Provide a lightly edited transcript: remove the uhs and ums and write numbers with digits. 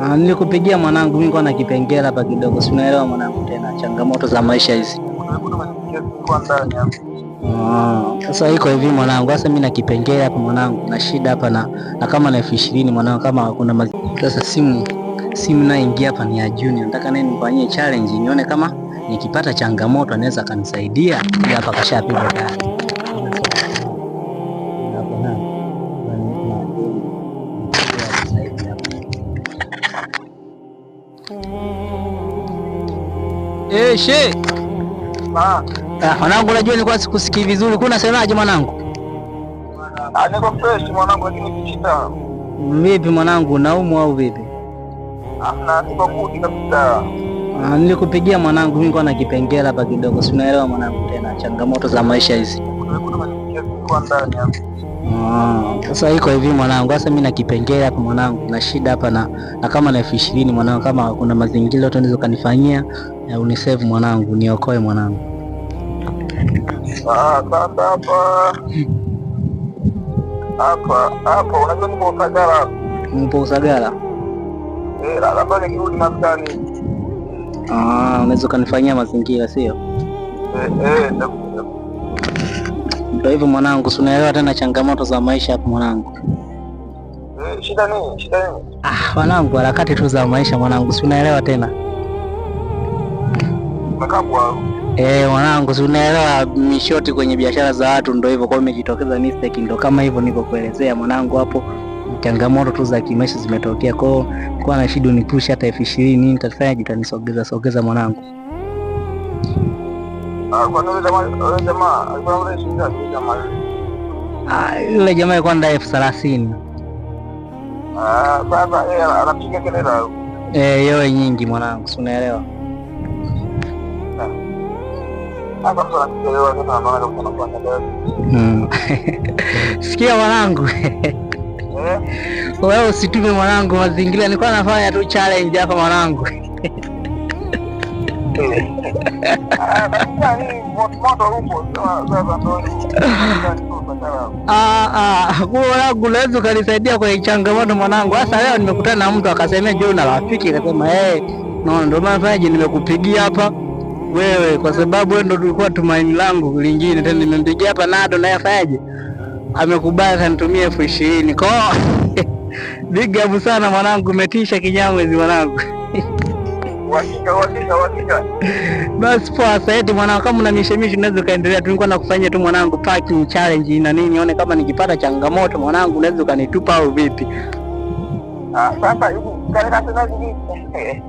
Ah, nilikupigia mwanangu, mimi nilikuwa na kipengele hapa kidogo, si unaelewa mwanangu, tena changamoto za maisha hizi. Sasa iko hivi mwanangu, sasa mimi na kipengele hapa mwanangu, na shida hapa na kama na 20,000 mwanangu, kama kuna sasa simu naingia hapa ni ya Junior, nataka naye nimfanyie challenge nione kama nikipata changamoto anaweza akanisaidia. Hapa kashapigwa tayari. Eh, she. Ah, mwanangu unajua nilikuwa sikusikii vizuri. Kuna semaje mwanangu? Ah, niko fresh mwanangu, lakini kichita. Vipi mwanangu, naumwa au vipi? Hamna, niko good kabisa. Ah, nilikupigia mwanangu, mimi nilikuwa na kipengele hapa kidogo, si unaelewa mwanangu, tena changamoto za maisha hizi. Sasa iko hivi mwanangu, sasa mimi na kipengele hapa mwanangu, na shida hapa na kama na 20,000 mwanangu, kama kuna mazingira yote unaweza kanifanyia unisave mwanangu, niokoe mwanangu. Sasa hapa hapa hapa, unajua nipo Usagara. Mpo Usagara? Eh, labda nikirudi maskani. Ah, unaweza kanifanyia mazingira sio? Eh, eh, ndio hivyo mwanangu, si unaelewa tena changamoto za maisha hapo mwanangu. Shida nini? Shida nini? Ah, mwanangu, harakati tu za maisha mwanangu, si unaelewa tena. Umekabwa. Eh, mwanangu, si unaelewa mishoti kwenye biashara za watu ndio hivyo, kwa hiyo imejitokeza mistake ndio kama hivyo nilivyokuelezea mwanangu hapo. Changamoto tu za kimaisha zimetokea, kwa hiyo kwa na shida unipush hata 20,000 nini nitafanya, jitanisogeza sogeza mwanangu. Ah, kwa nini jamaa alikuwa na shida jamaa? Ah, yule jamaa alikuwa anadai 30,000. Ah, sasa yeye anapiga kelele. Eh, yowe nyingi mwanangu, si unaelewa. Sasa mtu anakuelewa sasa, anaona kama anafanya kazi. Sikia mwanangu. Wewe usitume mwanangu mazingira, nilikuwa nafanya tu challenge hapa mwanangu. Mwanangu unaweza ukanisaidia kwenye changamoto mwanangu. Sasa leo nimekutana na mtu akasema, je, una rafiki? Akasema eh, no, ndio maana fanyaje nimekupigia hapa wewe kwa sababu wewe ndio ulikuwa tumaini langu lingine. Tena nimempigia hapa Nado naye afanyaje? Amekubali akanitumia 20,000. Kwa big up sana mwanangu, umetisha kinyamwezi mwanangu. Uhakika, uhakika, uhakika. Basi poa, sasa eti mwanangu, kama una mishemishe unaweza ukaendelea tu. Nilikuwa nakufanyia tu mwanangu parking challenge na nini, nione kama nikipata changamoto mwanangu unaweza ukanitupa au vipi. Ah, sasa hivi kale kasema hivi.